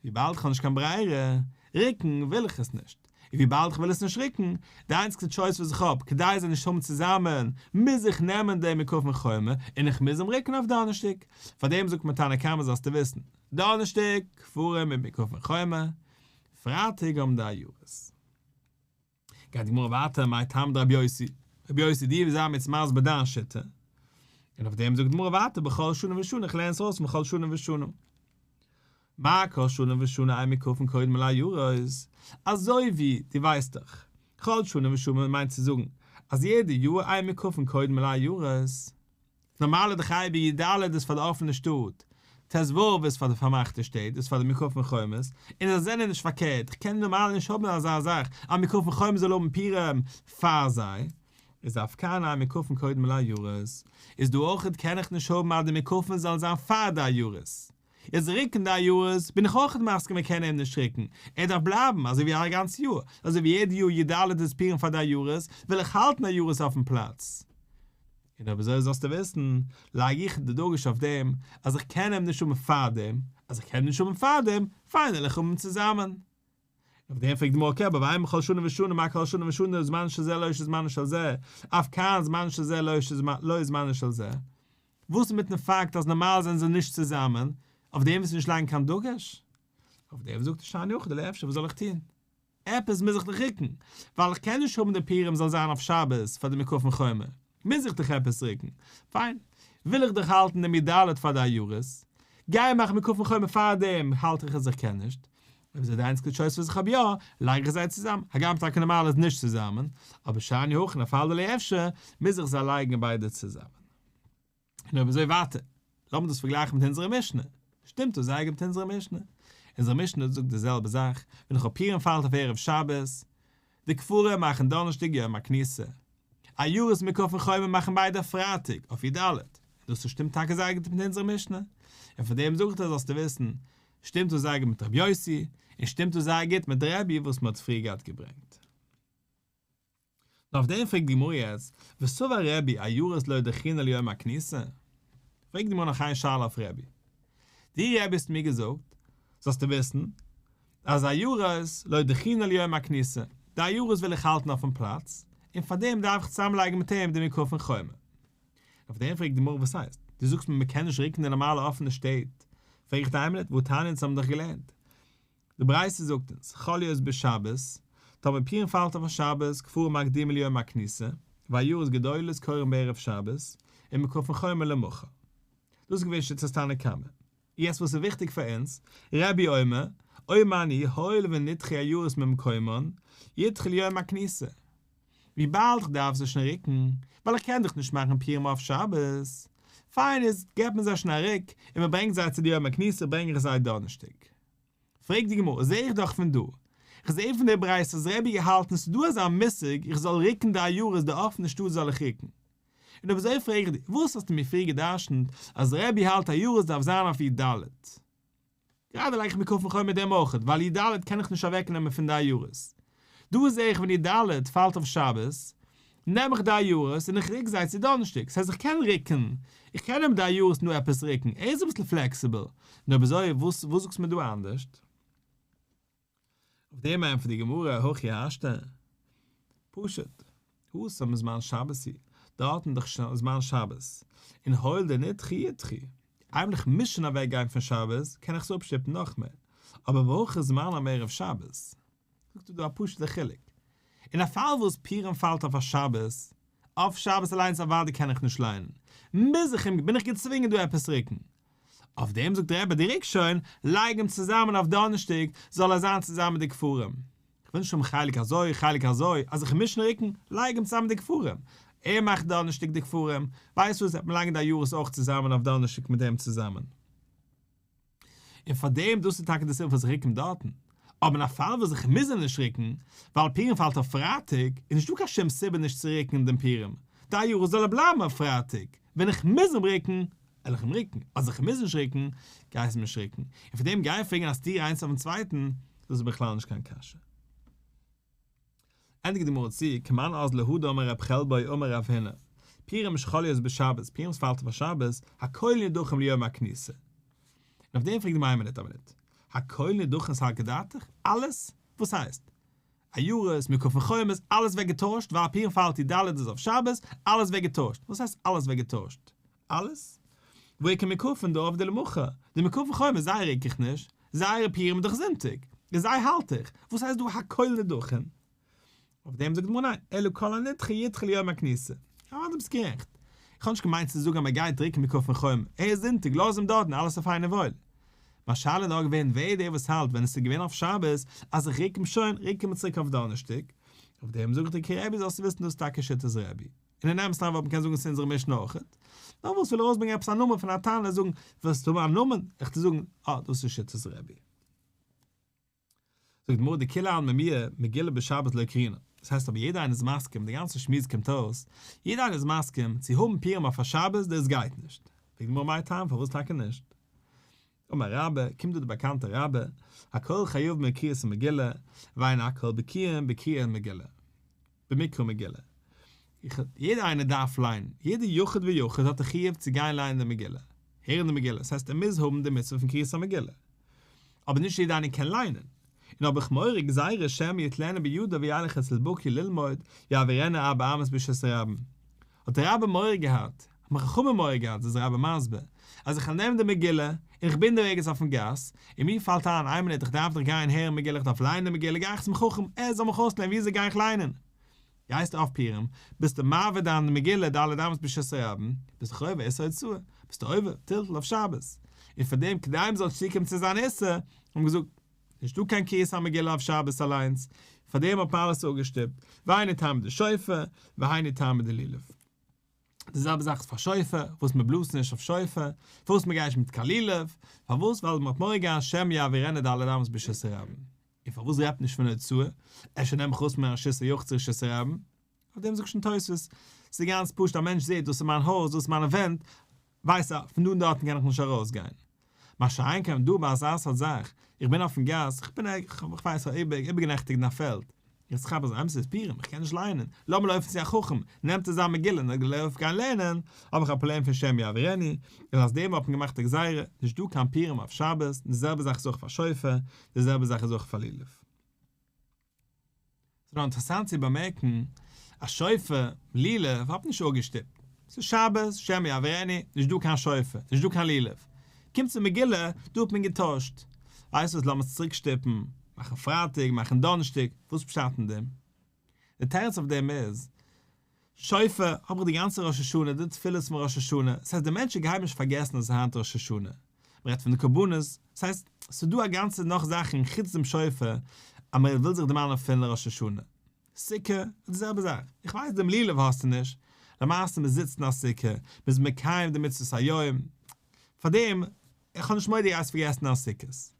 וויבאלד איך האב נישט קיין ברירה, רוקן וויל איך עס נישט, און וויבאלד איך וויל עס נישט רוקן, די איינציגסטע choice וואס איך האב כדי זיי נישט האבן צוזאמען, מוז איך נעמען דעם מוקפין חומר און איך מוז אים רוקן אויף דאנערשטאג, פאר דעם זאגט מיר תנא קמא זאלסטו וויסן, דאנערשטאג, כפרים מיט מוקפין חומר, פרייטאג האבן די עיירות. גייט די גמרא ווייטער מאי טעמא דרבי יוסי, רבי יוסי דו זיי מיר יעצט מסביר דיין שיטה, און אויף דעם זאגט די גמרא ווייטער בכל שנה ושנה, איך לערן עס אויס בכל שנה ושנה. מה כל שנה ושנה אין מוקפין קודם לעיירות, אזוי ווי דו ווייסט דאך, כל שנה ושנה מיינט צו זאגן אז יעדע יאר אין מוקפין קודם לעיירות. נארמאל איז דאך אייביג י ד איז פאר די אפענע שטאט, ט ו איז פאר די פארמאכטע שטעט, איז פאר די מוקפין חומות, און זיי זענען נישט פארקערט, איך קען נארמאל נישט האבן אזא זאך אז מוקפין חומות זאל האבן פורים פאר זיי, איז אף כאן אין מוקפין קודם לעיירות, איז דא אויכעט קען איך נישט האבן אז די מוקפין זאלן זיין פאר די עיירות. איז ריקן די עיירות בין איך אויכעט מסכים מען קען אים נישט ריקן, ער דארף בלייבן אזוי ווי א גאנץ יאר, אזוי ווי יעדע יאר י ד איז פורים פאר די עיירות, וויל איך האלטן עיירות אויפן פלאץ. און אויב אזוי זאלסטו וויסן, לייג איך די דגוש אויף דעם אז איך קען אים נישט האבן פארדעם, אז איך קען אים נישט האבן פארדעם, פיין וועל איך האבן צוזאמען. אויף דעם פרעגט די גמרא אקעי אבער ואימא בכל שנה ושנה מה כל שנה ושנה זמנו של זה לא זמנו של זה, אף כאן זמנו של זה לא זמנו של זה. וואס איז מיטן פאקט אז נארמאל זענען זיי נישט צוזאמען, אויף דעם וועסטו נישט לייגן קיין דגוש? אויף דעם זאגט ער שאני הכא דלא אפשר וואס זאל איך טון? עפעס מוז איך דאך ריקן, ווייל איך קען נישט האבן די פורים זאל זיין אויף שבת פאר די מוקפין חומה, מוז איך דאך עפעס ריקן, פיין, וויל איך דאך האלטן דעם י ד פאר די עיירות, גיי מאך מוקפין חומה פאר דעם האלט איך אז איך קען נישט, אויב אזוי די איינציגסטע טשויס וואס איך האב יא, לייג איך זיי צוזאם, הגם טאקע נארמאל איז נישט צוזאמען, אבער שאני הכא אין א פאל דלא אפשר, מוז איך זיי לייגן ביידע צוזאמען. און אויב אזוי ווייטער, לאמיר דאס פארגלייכן מיט אונזערע משנה. שטימט דאס זייער גוט מיט אונזערע משנה. אונזערע משנה זאגט די זעלבע זאך, ווען איך האב פורים פאלט אויף ערב שבת, די כפרים מאכן דאנערשטאג יום הכניסה. עיירות מוקפין חומה מאכן ביידע פרייטאג אויף י ד. און דאס שטימט טאקע זייער גוט מיט אונזערע משנה. און פאר דעם זאג איך דיר זאלסטו וויסן, שטימט דאס זייער גוט מיט רבי יוסי, און שטימט דאס זייער גוט מיט רבי וואס מען האט פריער געהאט געברענגט. נאר אויף דעם פרעגט די גמרא יעצט, וסבר רבי עיירות לא דחינן ליום הכניסה? פרעגט די גמרא נאך איין שאלה אויף רבי. דו רבי האסט מיר געזאגט, זאלסטו וויסן, אז עיירות לא דחינן ליום הכניסה, די עיירות וויל איך האלטן אויפן פלאץ, און פאר דעם דארף איך צוזאמלייגן מיט אים די מוקפין חומה. אויף דעם פרעגט די גמרא וואס הייסט? דו זאגסט מיר מען קען נישט ריקן די נארמאלע אפענע שטעט, פרעג איך דיר איין מינוט, והתניא אונז האבן דאך געלערנט די ברייתא זאגט אונז, חל להיות בשבת, טאמער פורים פאלט אויף א שבת, כפרים מקדימין ליום הכניסה, ועיירות גדולות קורין בערב שבת, ומוקפין חומה למחר. דאס איז געווען שיטת תנא קמא. יעצט וואס איז וויכטיג פאר אונז, רבי אומר, אומר אני, הואיל ונדחו עיירות ממקומן, ידחו ליום הכניסה. וויבאלד כ'דארף זיי שוין ריקן, ווייל איך קען דאך נישט מאכן פורים אויף שבת, פיין איז געבט מען זיי שוין א ריק, און מ'ברענגט זיי צו די יום הכניסה ברענג איך זיי דאנערשטאג. פרעגט די גמרא, זעה איך דאך פון דא, כ'זעה פון די ברייתא אז רבי געהאלטן ס'איז דא אזא מושג איך זאל ריקן די עיירות די אפענע שטאט זאל איך ריקן. און אויב אזוי פרעג איך דיר, וואס האסטו מיר פריער גע'דרש'נט אז רבי האלט עיירות דארף זיין אויף י ד? גראדע לייג איך מוקפין חומה מיט דעם אויכעט, ווייל י ד קען איך נישט אוועקנעמען פון די עיירות. דא זעה איך ווען י ד פאלט אויף שבת, נעם איך די עיירות און איך ריק זיי צו דאנערשטאג, ס'הייסט איך קען ריקן, איך קען נעמען די עיירות נאר עפעס ריקן, ער איז אביסל פלעקסיבל, נו אויב אזוי וואס וואס זאגסטו מיר דא אנדערשט? אויף דעם ענטפערט די גמרא, הכי השתא, פשוט, התם זמן שבת הוא, דארטן איז דאך זמן שבת, און הואיל דנידחו אידחו, איינמאל איך מוז שוין אוועק גיין פון שבת, קען איך עס אפשטופן נאך מער, אבער והכא זמנם ערב שבת. זאגט ער דא א פשוט'ע חילוק, אין א פאל וואס פורים פאלט אויף א שבת, אויף שבת אליינס אוודאי קען איך נישט ליינען, מוז איך אים, בין איך געצווינגען דא עפעס ריקן, אויף דעם זאגט רבי דו ריק שוין, לייג אים צוזאמען אויף דאנערשטאג, זאל ער זיין צוזאמען מיט די כפרים. כ'וויל נישט האבן חלק אזוי חלק אזוי, אז איך מוז שוין ריקן, לייג אים צוזאמען מיט די כפרים. ער מאכט דאנערשטאג די כפרים, ווייסט וואס, וועט מען לייגן די עיירות אויך צוזאמען אויף דאנערשטאג מיט אים צוזאמען. און פאר דעם, דאס איז טאקע די סיבה פארוואס איך ריק אים דארטן. אבער אין א פאל וואס איך מוז אים נישט ריקן, ווייל פורים פאלט אויף פרייטאג, איז נישטא קיין שום סיבה נישט צו ריקן דעם פורים, די עיירות זאל ער בלייבן אויף פרייטאג, ווען איך מוז אים ריקן, וועל איך אים ריקן, אז איך מוז נישט ריקן, גיי איך אים נישט ריקן, און פון דעם גיין פרעגן א סתירה איינס אויפן צווייטן, דאס איז בכלל נישט קיין קשיא. ענדיגט די גמרא צו, כמאן אזלא הא דאמר רב חלבו אמר רב הונא, פורים שחל להיות בשבת, פורים וואס פאלט אויף א שבת, הכל נדחים ליום הכניסה. און אויף דעם פרעגט די גמרא איין מינוט א מינוט, הכל נדחין סלקא דעתך? אלעס? וואס הייסט? עיירות, מוקפין חומות, אלעס ווערט געטוישט, ווייל פורים פאלט י ד איז אויף שבת, אלעס ווערט געטוישט. וואס הייסט אלעס ווערט געטוישט? אלעס? והא איכא מוקפין דעבדי למחר, די מוקפין חומות זיי ריק איך נישט, זייערע פורים איז דאך זונטאג, און זיי האלט איך, וואס הייסט דא הכל נדחין? אויף דעם זאגט די גמרא ניין, אלא כל הנדחה ידחה ליום הכניסה. אוודאי ביסט גערעכט. איך האב נישט געמיינט צו זאגן אז מען גייט ריקן מוקפין חומה, ער איז זונטאג, לאז אים דארטן, אלעס איז פיין און וואויל. מיין שאלה איז נאר געווען ווער איז דער וואס האלט ווען עס איז געווען אויף שבת אז איך ריק אים שוין, ריק אים צוריק אויף דאנערשטאג, אויף דעם זאג איך דיר כרבי זאלסטו וויסן דאס איז טאקע שיטת רבי. און אין אמת'ן אריין וואלט מען קענען זאגן עס איז אונזערע משנה אויכעט. נאר וואס וויל ארויסברענגען עפעס א נאמען פון א תנא זאגן ווילסט האבן א נאמען איך דיר זאגן אה דאס איז שיטת רבי. זאגט די גמרא דכולי עלמא מיהא מגילה בשבת לא קרינן, דאס הייסט אבער יעדער איינער איז מסכים, די גאנצע שמועס קומט אויס, יעדער איינער איז מסכים צו האבן פורים אויף א שבת דאס גייט נישט, פרעגט די גמרא מאי טעמא פארוואס טאקע נישט? אמר רבה, קומט דא די באקאנטע רבה, הכל חייבים בקריאת המגילה, ואין הכל בקיאים בקריאת מגילה. במקרא מגילה. איך, יעדער איינער דארף ליינען, יעדער יחיד ויחיד האט א חיוב צו גיין ליינען די מגילה, הערן די מגילה, עס הייסט ער מוז האבן די מצוה פון קריאת המגילה. אבער נישט יעדער איינער קען ליינען. און האב איך מורא גזירה שמא יטלנו בידו וילך אצל בקי ללמוד, יעבירנו ארבע אמות ברשות הרבים. האט דער רבי מורא געהאט, האבן חכמים מורא געהאט, איז דער רבי מסביר, אז איך וועל נעמען די מגילה, און איך בין דא ערגעץ אויפן גאס, און מיר פאלט איין, איין מינוט, איך דארף דאך גיין הערן מגילה, איך דארף ליינען די מגילה, גיי איך צום חכם, ער זאל מיך אויסלערנען ווי אזוי גיי איך ליינען. גייסט אויף פורים, ביסטו מעביר דיין מגילה ד' אמות ברשות הרבים, ביסט דאך עובר איסור הוצאה, ביסטו עובר טלטול אויף שבת. און פאר דעם כדי מ'זאל נישט צוקומען צו זיין איסור, האט מען געזאגט, נישטא קיין קריאת המגילה אויף שבת אליינס, פאר דעם האט מען אלעס אפגעשטופט, והיינו טעמא דשופר, והיינו טעמא דלולב. די זעלבע זאך איז פאר שופר, פארוואס מען בלאזט נישט אויף שופר, פארוואס מען גייט נישט מיט קיין לולב, פארוואס ווייל מען האט מורא געהאט שמא יעבירנו ד' אמות ברשות הרבים. און פארוואס רעדט מען נישט פון הוצאה, אפשר נעם איך ארויס פון רשות היחיד צו רשות הרבים? אויף דעם זאגט שוין תוספות, ס'איז גאנץ פשוט א מענטש זעט דאס איז מיין הויז, דאס איז מיינע ווענט, ווייס ער, פון דא און דארטן קען איך נישט ארויסגיין. מה שאין כן דא ביי אזא סארט זאך, איך בין אויפן גאס, איך בין איך ווייס איבערגענעכטיגט אין א פעלד, יעצט כאפ איך אז ס'איז פורים, איך קען נישט ליינען, לאמיר לויפן צו א חכם, נעמט ער זיין מגילה און ער לויפט גיין לערנען, האב איך א פראבלעם פון שמא יעבירנו, און אז דעם האט מען געמאכט א גזירה, נישט דא קיין פורים אויף שבת, און די זעלבע זאך איז אויך פאר שופר, די זעלבע זאך איז אויך פאר לולב. ס'איז נאר אינטערעסאנט צו באמערקן אז שופר, לולב, האט נישט אפגעשטופט. ס'איז שבת, שמא יעבירנו, נישט דא קיין שופר, נישט דא קיין לולב. קומט צו מגילה, דא האט מען געטוישט. ווייסט וואס, לאמיר עס צוריק שטופן, מאכן פרייטאג, מאכן דאנערשטאג, וואס פשט אין דעם? די תירוץ אויף דעם איז, שופר האב איך די גאנצע ראש השנה, די תפילות פון ראש השנה, ס'הייסט די מענטשן גייען נישט פארגעסן אז ס'איז היינט ראש השנה, מ'רעדט פון די קרבנות, ס'הייסט ס'איז דא א גאנצע נאך זאכן חוץ דעם שופר אז מ'וויל זיך דערמאנען פון ראש השנה. סוכה איז די זעלבע זאך, איך ווייס דעם לולב האסטו נישט, למעשה מ'זיצט אין א סוכה, מ'איז מקיים די מצוות היום, פארדעם איך האב נישט מורא דו גייסט פארגעסן דיין סוכות.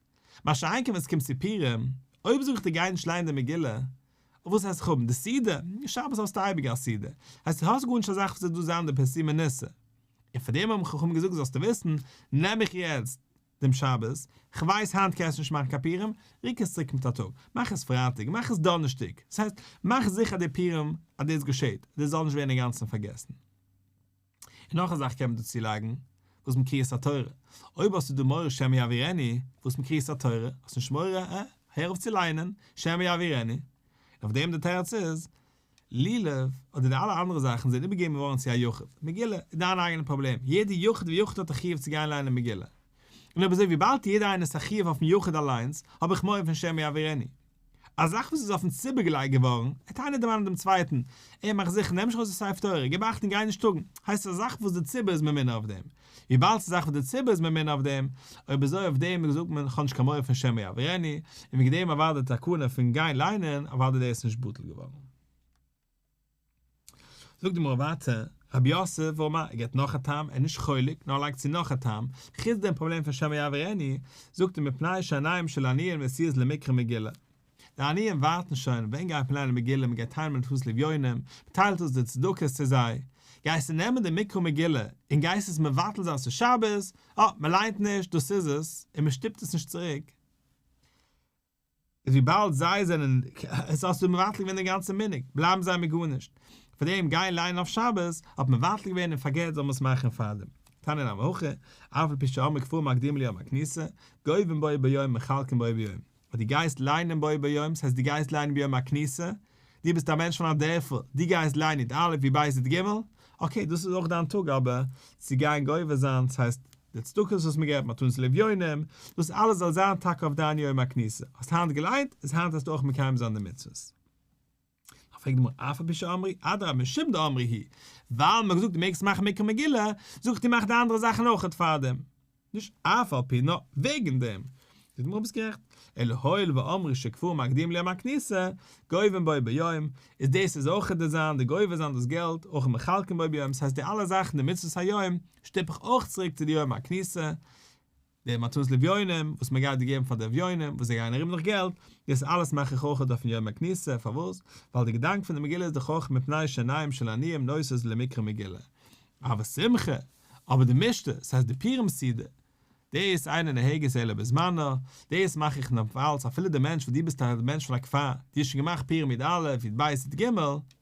מה שאין כן ווען ס'קומט צו פורים, אויב זאג איך דיר גיי נישט ליינען די מגילה, וואס הייסט איך האב די סעודה? שבת האסטו אייביג א סעודה, הייסט דו האסט גארנישט א זאך וואס זאל דא זיין די פרסומי ניסא, און פאר דעם האבן חכמים געזאגט זאלסטו וויסן, נעם איך יעצט דעם שבת, כ'ווייס היינט קענסטו נישט מאכן קיין פורים, רוק עס צוריק מיט א טאג, מאך עס פרייטאג, מאך עס דאנערשטאג, דאס הייסט, מאך זיכער די פורים אז דאס געשעט, דאס זאל נישט ווערן אינגאנצן פארגעסן. און נאך א זאך קען מען דא צולייגן, וואס מיט קריאת התורה? אויב האסטו דא מורא שמא יעבירנו, וואס מיט קריאת התורה? האסט נישט מורא? אה, הער אויף צו ליינען, שמא יעבירנו. און אויף דעם די תירוץ איז, לולב, אדער די אלע אנדערע זאכן זענען איבערגעגעבן געווארן צו א יחיד. מגילה איז דיין אייגענע פראבלעם, יעדער יחיד ויחיד האט א חיוב צו גיין ליינען מגילה. און אויב אזוי וויבאלד יעדער איינער איז א חיוב אויפן יחיד אליינס, האב איך מורא פון שמא יעבירנו. א זאך וואס איז אויפן ציבור געלייגט געווארן, העט איינער דערמאנען דעם צווייטן, עי מאך זיכער נעם נישט ארויס די ספר תורה, גיב אכטונג גיי נישט טראגן, הייסט עס א זאך וואס די ציבור איז ממונה אויף דעם, וויבאלד ס'איז א זאך וואס די ציבור איז ממונה אויף דעם, אויב אזוי אויף דעם זאגט מען כ'האב נישט קיין מורא פון שמא יעבירנו, און וועגן דעם אוודאי די תקנה פון גיין ליינען, אוודאי דאס איז נישט בטל געווארן. זאגט די גמרא ווייטער, רב יוסף אמר, ער געבט נאך א טעם, ער איז נישט חולק, נאר ער לייגט צו נאך א טעם, חוץ דעם פראבלעם פון שמא יעבירנו, זאגט ער מפני שעיניהם של עניים נשואות למקרא מגילה. די עניים ווארטן שוין, ווען גייט מען ליינען מגילה, מען גייט טיילן מתנות לאביונים, מען טיילט אויס די צדקות צו זיי, גייסטו נעמען די מקרא מגילה און גייסט עס מבטל זיין ס'איז שבת, אה, מען ליינט נישט, דאס איז עס, און מען שטופט עס נישט צוריק. איז וויבאלד זיי זענען, עס האסטו מבטל געווען דעם גאנצן מנהג, בלייבן זיי מיט גארנישט. פאר דעם גיין ליינען אויף שבת האט מען מבטל געווען און פארגעט זאל מען עס מאכן פארדעם. תניא נמי הכי, אף על פי שאמרו כפרים מקדימין ליום הכניסה, גובין בו ביום מחלקין בו ביום. אויב דו גייסט ליינען בו ביום, ס'הייסט דו גייסט ליינען ביום הכניסה, דו ביסט א מענטש פון א דערפל, דו גייסט ליינען יוד א' יוד ב' יוד ג', okay דאס איז אויך דיין טאג אבער צו גיין גובה זיין, ס'הייסט די צדקות וואס מ'געבט, מתנות לאביונים, דאס אלעס זאל זיין טאקע אויף דיין יום הכניסה, האסט היינט געליינט, איז היינט וועסטו אויך מקיים זיין די מצוות. נאך פרעגט די גמרא אף על פי שאמרו, אדרבה משום דאמרו הוא, ווייל מ'האט געזאגט דו מעגסט מאכן מקרא מגילה, זאג איך דיר מאך די אנדערע זאכן אויכעט פארדעם. נישט אף על פי, נאר וועגן דעם. די גמרא ביסט גערעכט, אלא הואיל ואמרו שכפרים מקדימין ליום הכניסה, גובין בו ביום, איז דאס איז אויך די זיין, די גובה זיין דאס געלט, אויך מחלקין בו ביום, ס'הייסט די אלע זאכן די מצוות היום, שטופ איך אויך צוריק צו די יום הכניסה, די מתנות לאביונים וואס מען גייט דא געבן פאר די אביונים וואס זיי גייען ארום נאך געלט, דאס אלעס מאך איך אויך אויפן יום הכניסה, פארוואס? ווייל די געדאנק פון די מגילה איז דאך אויך מפני שעיניהם של עניים נושאות למקרא מגילה. אבל שמחה, אבער די משתה, ס'הייסט די פורים סעודה, דאס אינה נוהגת אלא בזמנה, דאס מאך איך נאך אלץ אפילו די מענטש וואס דו ביסט א מענטש פון א כפר, דו האסט שוין געמאכט פורים י"א, י"ב, י"ג,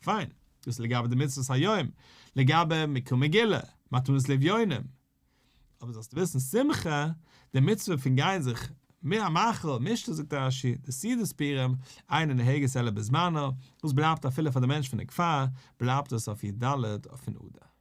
פיין, דאס איז לגבי די מצוות היום, לגבי מקרא מגילה, מתנות לאביונים, אבער זאלסטו וויסן שמחה, די מצוה פון גיין זיך מיט א מאכל, משתה זאגט רש"י, די סעודת פורים, אינה נוהגת אלא בזמנה, דאס בלייבט אפילו פאר די מענטש פון די כפר, בלייבט עס אויף י"ד אויף אין אדר.